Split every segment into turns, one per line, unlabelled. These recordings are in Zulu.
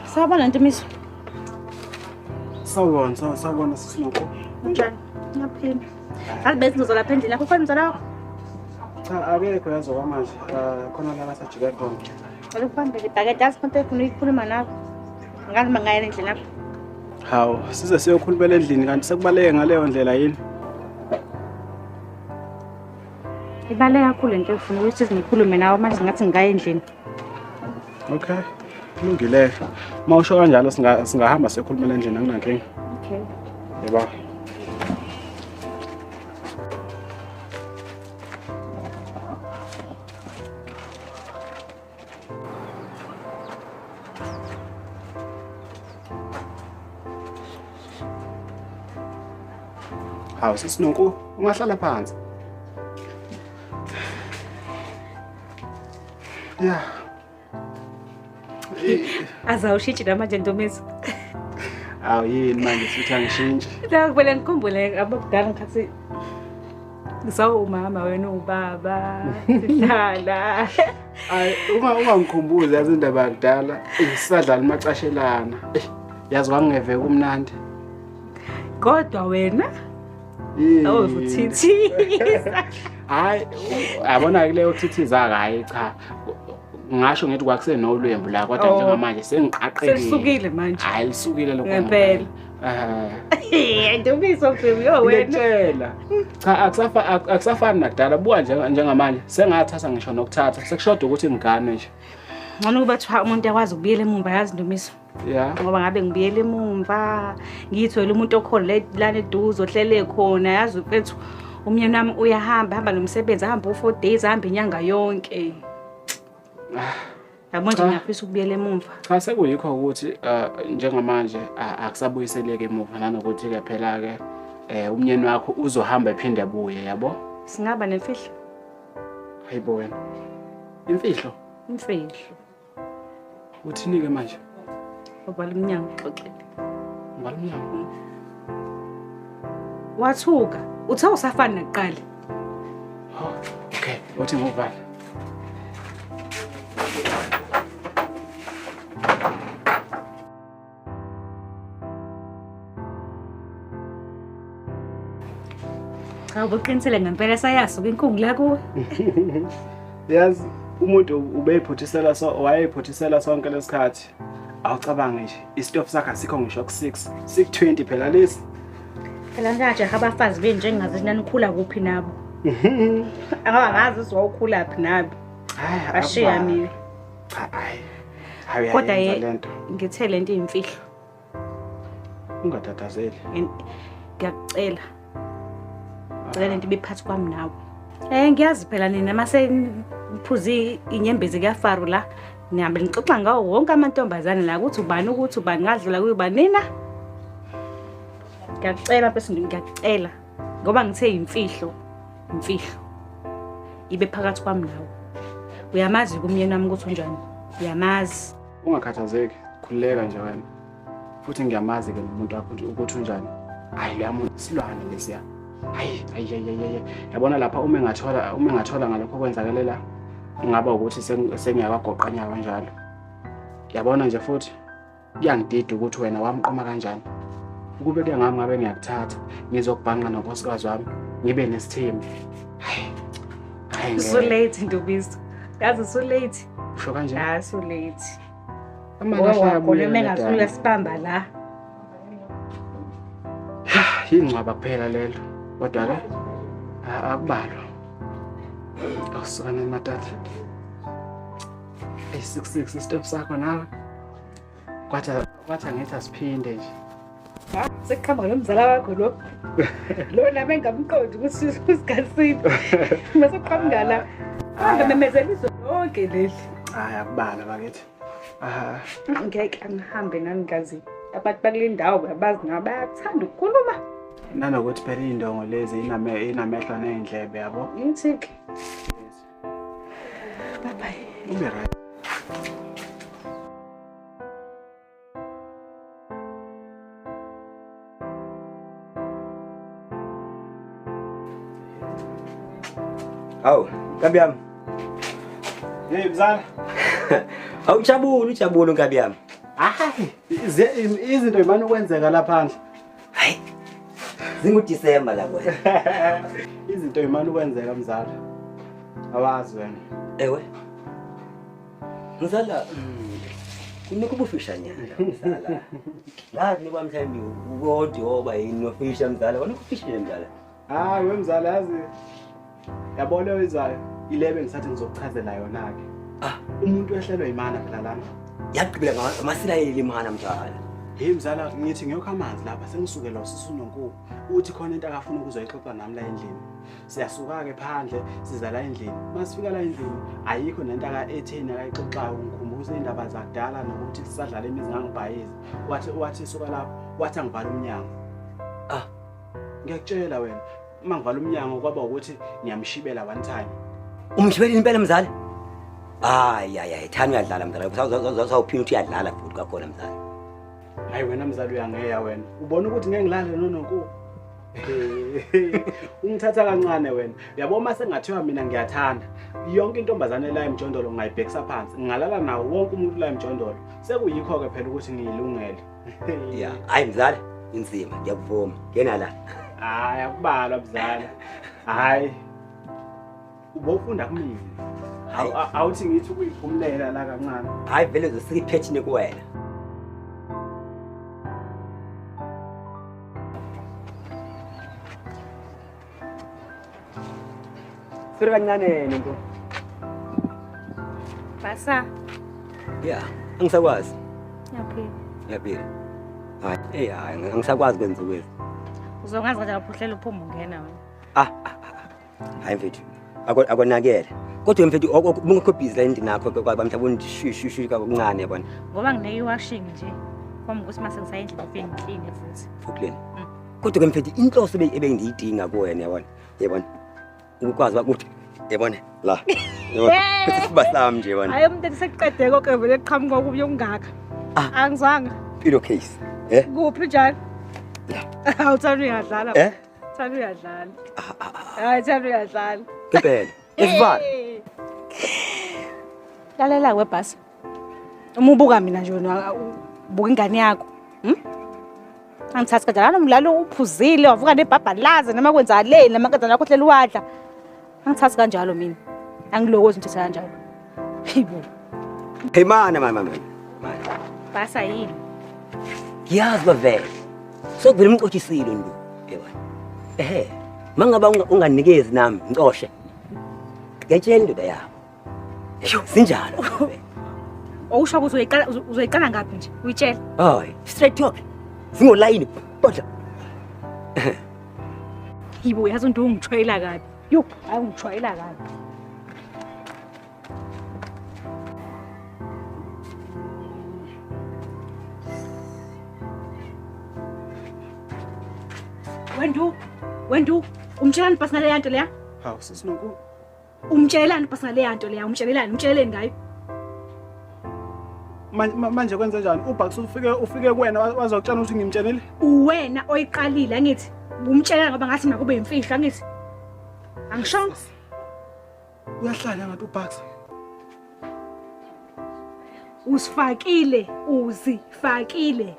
Sawubona Ntumiso.
Sawubona, sawubona sisi Nonku.
Unjani? Ngiyaphila. Ngazi bese ngizoza lapha endlini yakho khona mzala wakho.
Cha, akekho yazi okwamanje. Khona la basajike khona.
Cela ukubambele ibhakede yazi khona into efuna ukuyikhuluma nawe. Ngazi uma ngayela endlini yakho.
Hawu, size siyokhulumela endlini kanti sekubaleke ngaleyo ndlela yini?
Ibaluleke kakhulu lento engifuna ukuthi ngikhulume nawe manje ngathi ngingaya endlini.
Okay. Kulungile. Uma usho kanjalo singahamba siyokhulumela endlini anginankinga.
Okay.
Yebo. Hawu sisi Nonku, ungahlala phansi. Yeah.
Azawushintshi namanje Ntomiso.
Awu yini manje futhi angishintshi.
La kumele ngikhumbule abokudala ngikhathi ngisawumama wena uwubaba sihlala.
Ay uma ungangikhumbuzi yazi indaba yakudala sisadlala umacashelana. Yazi kwangeve kumnandi.
Kodwa wena awuvuthithisa.
Hayi yabona ke leyo thithiza hayi cha. Ngasho ngithi kwakusenolwembu la kodwa njengamanje sengiqaqekile.
Selisukile manje.
Hayi lisukile lokho.
Ngempela.
Eh.
Ndumiso mfemu yo wena.
Ngiyakutshela. Cha akusafa akusafani nakudala buka nje njengamanje sengathatha ngisho nokuthatha sekushoda ukuthi ngigane nje.
Ngcono ukuba kuthiwa umuntu akwazi ukubuyela emumva yazi Ndumiso.
Yeah.
Ngoba ngabe ngibuyela emumva ngiyithwele umuntu okhona lana eduze ohlele khona yazi mfethu umyeni wami uyahamba hamba nomsebenzi ahamba u-4 days ahamba inyanga yonke. Yabo nje ngiyafisa ukubuyela emumva.
Cha sekuyikho ukuthi njengamanje akusabuyiseleki emuva nanokuthi ke phela ke umnyeni wakho uzohamba ephinde abuye yabo.
Singaba nemfihlo?
Hayibo wena. Imfihlo?
Imfihlo.
Uthini ke manje?
Uvala umnyango uxoxele.
Uvala umnyango.
Wathuka. Uthe usafana nakuqala.
Oh, okay, uthi ngovala.
Cha ubuqinisele ngempela sayasuka inkungu la kuwe.
Yazi umuntu ubeyiphuthisela so wayeyiphuthisela sonke lesikhathi. Awucabange nje isitofu sakhe asikho ngisho ku-6, sik-20 phela lesi.
Phela nje abafazi benu njengazi nanikhula kuphi nabo. Angaba ngazi ukuthi wawukhula phi nabo.
Hayi
Bashiya mina.
Cha hayi. Hayi
Kodwa
uyayenza lento.
ngithe lento iyimfihlo.
Ungatatazeli.
Ngiyakucela. Cela lento ibe phakathi kwami nawe. Ngiyazi phela nina mase niphuze inyembezi kuyafaru la. Nihambe nixoxa ngawo wonke amantombazane la ukuthi ubani ukuthi ubani ngadlula kuyo ubani nina. Ngiyakucela bese ngiyakucela ngoba ngithe imfihlo, imfihlo. Ibe phakathi kwami nawe. Uyamazi kumyeni wami ukuthi unjani? Uyamazi.
Ungakhathazeki, khululeka nje wena. Futhi ngiyamazi ke nomuntu wakho ukuthi unjani. Hayi loya muntu isilwane lesiya. Hayi hayi hayi hayi. Yabona lapha uma engathola ngalokho okwenzakalela ngaba ukuthi sengiyakagoqanya kanjalo. Yabona nje futhi kuyangidida ukuthi wena wamqoma kanjani. Ukube ke ngami ngabe ngiyakuthatha ngizokubhanqa nonkosikazi wami ngibe nesithembu. Hayi. Hayi.
So late Ndumiso. Yazi so late.
Usho kanje?
Ah so late.
Amalahle abuye.
Khona mengathi uyasibamba la.
Yingcwaba kuphela lelo. Kodwa ke akubalwa. Awusukana matata. Hey 66 step sakho nawe. Kwathi angithi asiphinde nje.
Sekuhamba nomzala wakho lo. Lo nami engamqondi ukuthi usigasile. Mase qhamuka la. Hamba memezela izwe lonke leli.
Hayi akubala bakithi.
Ngeke angihambe nami ngazi. Abantu bakule ndawo babazi nabo bayathanda ukukhuluma.
Nanokuthi phela iy'ndongo lezi inamehlo ney'ndlebe yabo.
Ngithi-ke. Bye bye.
Ube right.
Hawu, nkabi yami.
Hey mzala.
Awujabuli ujabule nkabi yami.
Hayi, izinto imane ukwenzeka la phandle.
Hayi. ZinguDecember la kwena.
Izinto imane ukwenzeka mzala. Awazi wena.
Ewe. Mzala, kunika ubufisha nyana mzala. Ngazi niba mhlawumbe ukodwa oba yini nofisha mzala, wena ufishile mzala.
Hayi we mzala yazi. Yabona oyizayo ilebe ngisathi ngizokuchazela yona ke.
Ah,
Umuntu wehlelwe imana phela lana.
yagqibela ngamasilayeli imana mzala.
Hey mzala ngithi ngiyokha amanzi lapha sengisukela usisu noNkulu. Uthi khona into akafuna ukuzoyixoxa nami la endlini. Siyasuka ke phandle siza la endlini. Masifika la endlini ayikho nento aka etheni akayixoxayo ngikhumbuza indaba zakudala nokuthi sisadlala imizi ngangibhayiza. Wathi suka lapho wathi angivala umnyango.
Ah,
ngiyakutshela wena uma ngivala umnyango kwaba ukuthi ngiyamshibela one time.
Umshibela impela mzala? Hayi hayi hayi, thani uyadlala mzala. Sawuphinda uthi uyadlala futhi kwakhona mzala.
Hayi wena mzala uyangeya wena. Ubona ukuthi ngeke ngilale noNonku. Ungithatha kancane wena. Uyabo uma sengathiwa mina ngiyathanda. Yonke intombazane la emjondolo ngayibhekisa phansi. Ngingalala nawo wonke umuntu la emjondolo. Sekuyikho ke phela ukuthi ngiyilungele.
Yeah, hayi mzala, inzima ngiyakuvuma. Ngena la.
Hayi akubalwa mzala. Hayi. Ubofunda kumina. Awuthi ngithi ukuyiphumulela la kancane.
Hayi vele uzosika iphethini kuwena. Siri kancane nto.
Basa.
Yeah, angisakwazi.
Ngiyaphila.
Ngiyaphila. Hayi, eh hayi angisakwazi kwenza kwezi.
Uzongazi kanjani lapho uhlela uphuma ungena wena.
Ah. Hayi mfethu. Akonakele. Kodwa mfethu ubungekho busy la endlini yakho kwaba mhlawumbe undishushu kancane yabona.
Ngoba ngineke iwashing nje. Kwami ukuthi mase ngisayendlini ngifike ngikline futhi.
Fukuleni. Kodwa ke mfethu inhloso ebengiyidinga kuwena yabona. Yabona. Ukukwazi ukuthi yabona la. Yabona. Isifuba sami nje yabona.
Hayi umuntu esekuqede konke vele eqhamuka kubi okungaka. Angizwanga.
Pillow case. Eh?
Kuphi njalo? Awuthanda uyadlala.
Eh?
Thanda uyadlala. Hayi thanda uyadlala.
Ngempela. Isivala.
Lalela webhasi. Uma ubuka mina nje wena ubuka ingane yakho. Angithathi kanjalo nomlalo uphuzile wavuka nebhabhalaze noma kwenzaleni namakazana akho hlela uwadla. Angithathi kanjalo mina. Angilokozi ngithatha kanjalo. Hayibo.
Hey mana mana mana.
Basa yini?
Ngiyazi bavele. Sokuvela umxotshisile ndu. Yebona. Ehhe. Mangaba unganikezi nami ngicoshe. Ngiyatshela indoda yakho. Sinjalo.
Awusho ukuthi uzoyiqala ngaphi nje? Uyitshela.
Hayi, straight talk. Singolayini. Bodla.
Yibo yazi into ungijwayela kabi. Yo, hayi ungijwayela kabi. Wendu, umtshelani bhasi ngale yanto leya?
Hawu sisi Nonku.
Umtshelani bhasi ngale yanto leya? Umtshelelani? Umtsheleleni ngayo?
Manje kwenze njani? UBucks ufike kuwena wazokutshela ukuthi ngimtshelile?
Uwena oyiqalile angithi. Umtshelela ngoba ngathi makube imfihlo angithi. Angishongo.
Uyahlala ngathi uBucks.
Usifakile, uzifakile.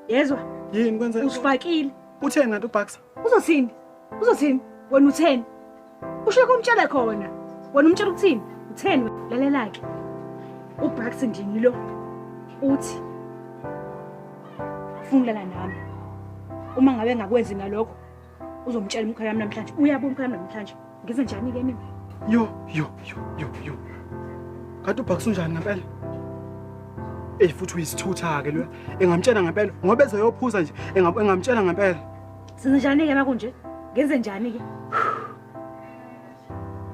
Yezwa?
Yini kwenze?
Usifakile.
Utheni ngathi uBucks?
Uzothini? Uzothini? Wena utheni? Usho kumtshela khona. Wena umtshela ukuthini? Utheni? Lalela ke. uBucks ndini lo uthi ufuna nami. Uma ngabe ngakwenzi nalokho uzomtshela umkhaya wami namhlanje. Uyabona umkhaya wami namhlanje. Ngize njani ke mina?
Yo yo yo yo yo. Kanti uBucks unjani ngempela? Ey futhi uyisithutha ke lo. Engamtshela ngempela ngoba ezoyophuza nje engamtshela ngempela.
Senze njani ke makunje? Ngenze njani ke?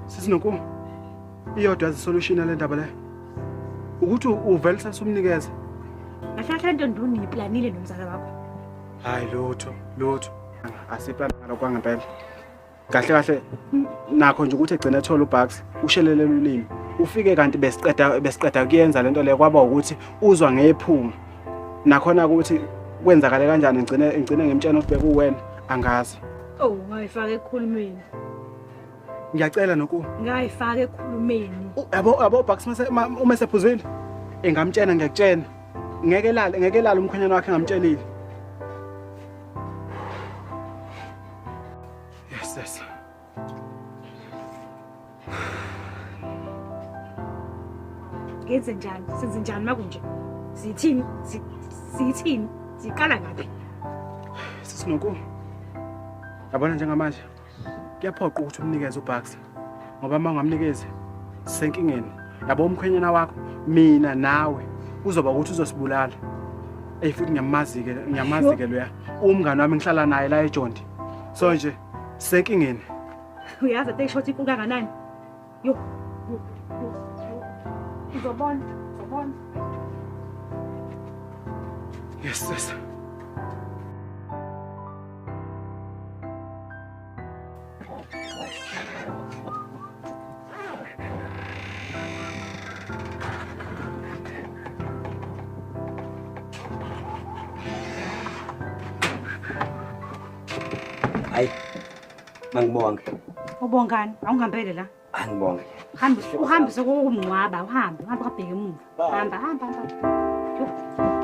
Sisi Nonku. Iyodwa solution le ndaba le. Ukuthi uvele sasumnikeza.
Kahle into nduni iplanile nomzala wakho.
Hayi lutho, lutho. Asiplan ngalokho ngempela. Kahle kahle nakho nje ukuthi egcina ethola uBucks ushelele ulimi. Ufike kanti besiqeda kuyenza lento le kwaba ukuthi uzwa ngephunga. Nakhona ukuthi kwenzakale kanjani ngicine ngimtshela ukuthi bekuwena angazi.
Oh, ngayifaka ekhulumeni.
Ngiyacela Noku.
Ngayifaka ekhulumeni.
Yabo yabo Bucks mase uma sephuzile engamtshena ngiyakutshena. Ngeke lale ngeke lale umkhwenyana wakhe ngamtshelile. Yes yes.
Ngenze njani? Senze njani makunje? Sithini? Sithini? Siqala ngaphi?
Sisinoku. Yabona njengamanje kuyaphoqa ukuthi umnikeze uBucks ngoba uma ungamnikezi sisenkingeni. Yabo umkhwenyana wakho mina nawe uzoba ukuthi uzosibulala. Ey futhi ngiyamazi-ke ngiyamazi-ke loya umngane wami ngihlala naye la eJondi. So nje sisenkingeni.
Uyazi ate ishoti inkulu kanganani? Yo. Yo. Yo. Uzobona, uzobona.
Yes yes.
Hayi. Mangibonge.
Ubongani? Awungihambele la.
Angibonge.
Uhambe uhambe sokumngcwaba, uhambe, uhambe kabheke emuva. Hamba, hamba, hamba. Yo.